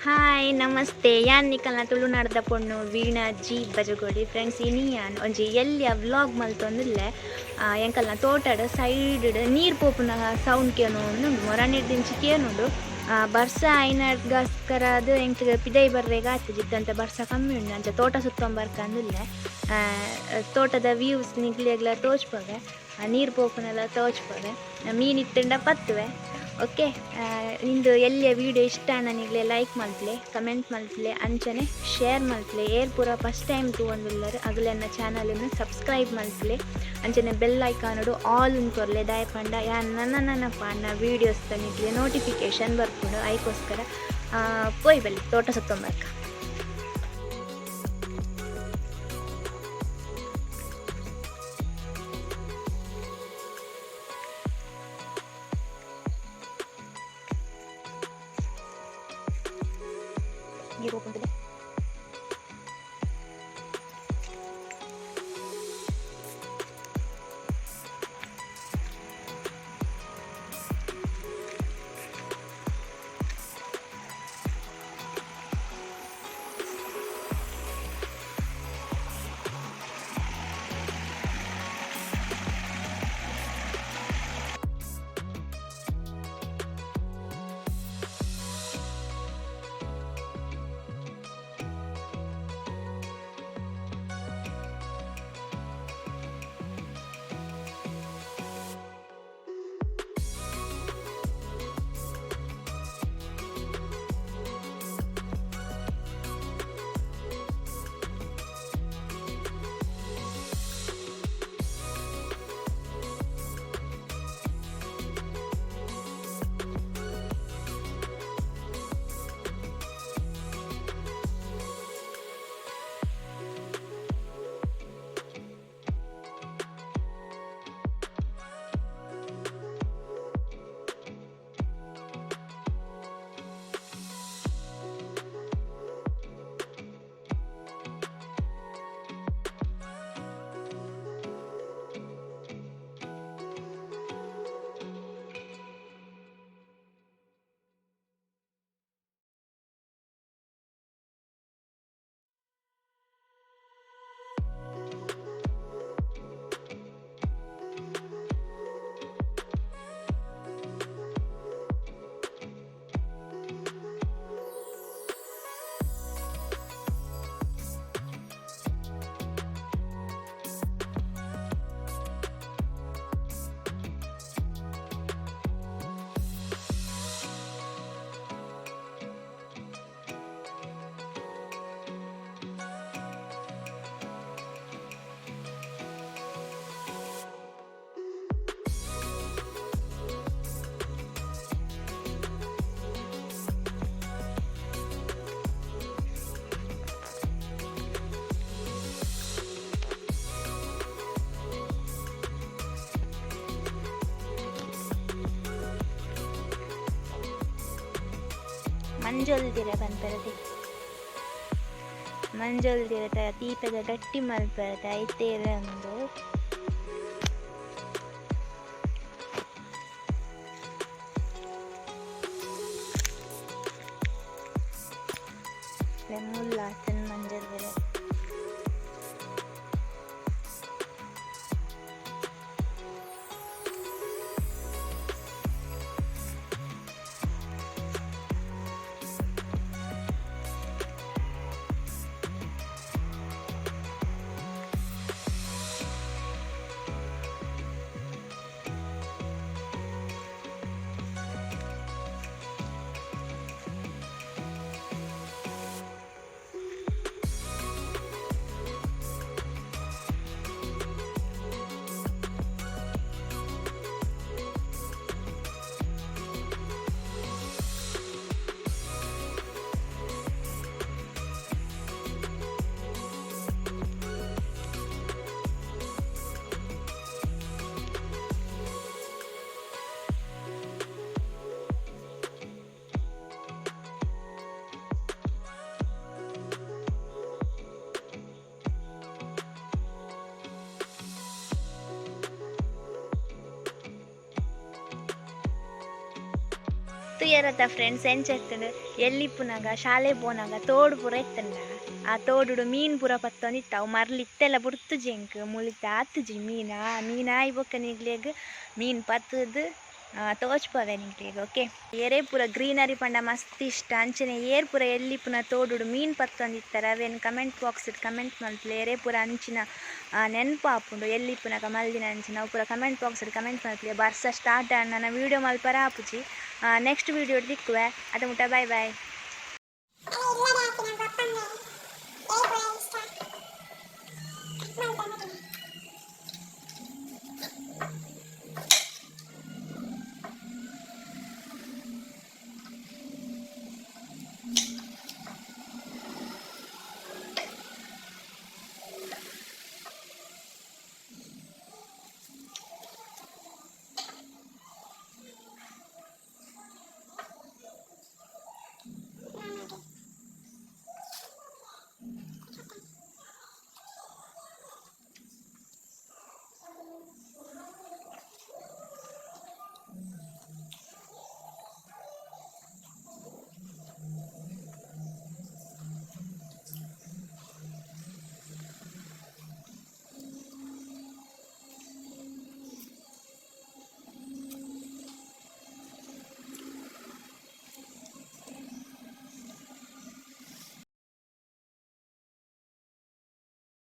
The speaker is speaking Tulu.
ಹಾಯ್ ನಮಸ್ತೆ. ಯಾನ್ ನಿಕಲ್ನ ತುಳುನಾಡ್ದ ಪೊಣ್ಣು ವೀಣಾ ಜಿ ಬಜಗೋಳಿ. ಫ್ರೆಂಡ್ಸ್, ಇನಿ ಯಾನ್ ಒಂಜಿ ಎಲ್ಯ ವ್ಲಾಗ್ ಮಲ್ತೊಂದುಲ್ಲೆ. ಎಂಕಲ್ನ ತೋಟಡ್ ಸೈಡ್ ನೀರು ಪೋಪುನ ಸೌಂಡ್ ಕೇನೊಂದುಂಡು. ಮೊರನಿಡ್ದಿಂಚಿ ಕೇನುಂಡು. ಬರ್ಸ ಆಯಿನಗೋಸ್ಕರ ಅದು ಎಂಕ್ ಪಿದೈ ಬರ್ರೆಗ ಆತಿಜಿ. ಬರ್ಸ ಕಮ್ಮಿ ಉಂಡು, ಅಂಚ ತೋಟ ಸುತ್ತೊಂಬರ್ಕಂದುಲ್ಲೆ. ತೋಟದ ವ್ಯೂಸ್ ನಿಗ್ಲೆಗ್ಲ ತೋಜ್ಪವೆ, ನೀರು ಪೋಪುನೆಲ್ಲ ತೋಜ್ಪವೆ. ಮೀನ್ ಇತ್ತುಂಡ ಪತ್ತುವೆ. ಓಕೆ, ನಿಂದು ಎಲ್ಲಿಯ ವೀಡಿಯೋ ಇಷ್ಟ ನಿಗ್ಲೆ ಲೈಕ್ ಮಲ್ಪಲೆ, ಕಮೆಂಟ್ ಮಲ್ಪಲೆ, ಅಂಚನೆ ಶೇರ್ ಮಲ್ಪಲೆ. ಏರ್ ಪೂರ ಫಸ್ಟ್ ಟೈಮ್ ತೂವೊಂದುಲ್ಲರ್ ಅಗಲೆನ್ನ ಚಾನಲನ್ನು ಸಬ್ಸ್ಕ್ರೈಬ್ ಮಲ್ಪಲೆ. ಅಂಚನೆ ಬೆಲ್ ಐಕಾನುಡು ಆಲ್ ಕೊರ್ಲೆ. ದಾಯ ಪಂಡ ಯಾನ್ ನನ್ನ ನನ್ನ ಪಾಡ್ನ ವೀಡಿಯೋಸ್ ನಿಗ್ಲೆ ನೋಟಿಫಿಕೇಶನ್ ಬರ್ಪುಂಡು. ಐಕೋಸ್ಕರ ಪೋಯ್ ಬಲ್ಲಿ ತೋಟ ಸುತ್ತೊಂಬರ್ಕ. ನೀರು ಪೋಪುಂಡು. ಮಂಜೊಲ್ದಿರ ಪನ್ಪೆರತೆ, ಮಂಜೊಲ್ದಿರತ ತೀಪೆದ ಗಟ್ಟಿ ಮಲ್ಪೆರತೆ ಐತೇರ ಉಂದು. ಮುಲ್ಲಾತನ್ ಮಂಜೊಲ್ದಿರ. ತುಯರತ ಫ್ರೆಂಡ್ಸ್ ಎಂಚ ಇತ್ತುಂಡು? ಎಲ್ಲಿಪ್ಪುನಾಗ ಶಾಲೆ ಪೋನಾಗ ತೋಡು ಪೂರ ಇತ್ತುಂಡ, ಆ ತೋಡುಡು ಮೀನು ಪೂರ ಪತ್ತೊಂದಿತ್ತು. ಅವು ಮರ್ಲ್ ಇತ್ತೆಲ್ಲ ಬುಡ್ತುಜಿ ಎಂಕ್, ಮುಳಿತ ಆತುಜಿ ಮೀನು. ಆ ಮೀನು ಆಯಿ ಬೊಕ್ಕ ನಿಗ್ಲೆಗ್ ಮೀನು ಪತ್ತುದು ತೋಚ್ಪವೆ ನಿಗ್ಲೆಗ್. ಓಕೆ, ಏರೇ ಪೂರ ಗ್ರೀನರಿ ಪಂಡ ಮಸ್ತ್ ಇಷ್ಟ. ಅಂಚನೆ ಏರ್ ಪೂರ ಎಲ್ಲಿಪ್ಪುನ ತೋಡುಡು ಮೀನು ಪತ್ತೊಂದಿತ್ತಾರೆ ಅವೇನು ಕಮೆಂಟ್ ಬಾಕ್ಸ್ ಕಮೆಂಟ್ ಮಲ್ಪುಲೆ. ಏರೇ ಪೂರ ಅಂಚಿನ ನೆನಪು ಆಪುಂಡು ಎಲ್ಲಿಪ್ಪುನಾಗ ಮಲ್ದಿನ ಅಂಚಿನ ಅವು ಪೂರ ಕಮೆಂಟ್ ಬಾಕ್ಸ್ ಕಮೆಂಟ್ ಮಲ್ಪುಲೆ. ಬರ್ಸ ಸ್ಟಾರ್ಟ್ ಆಂಡ್, ನನ್ನ ವೀಡಿಯೋ ಮಲ್ಪರ ಆಪುಜಿ. ನೆಕ್ಸ್ಟ್ ವೀಡಿಯೋ ತಿಕ್ಕುವೆ, ಅದ ಮುಟ್ಟ ಬಾಯ್ ಬಾಯ್.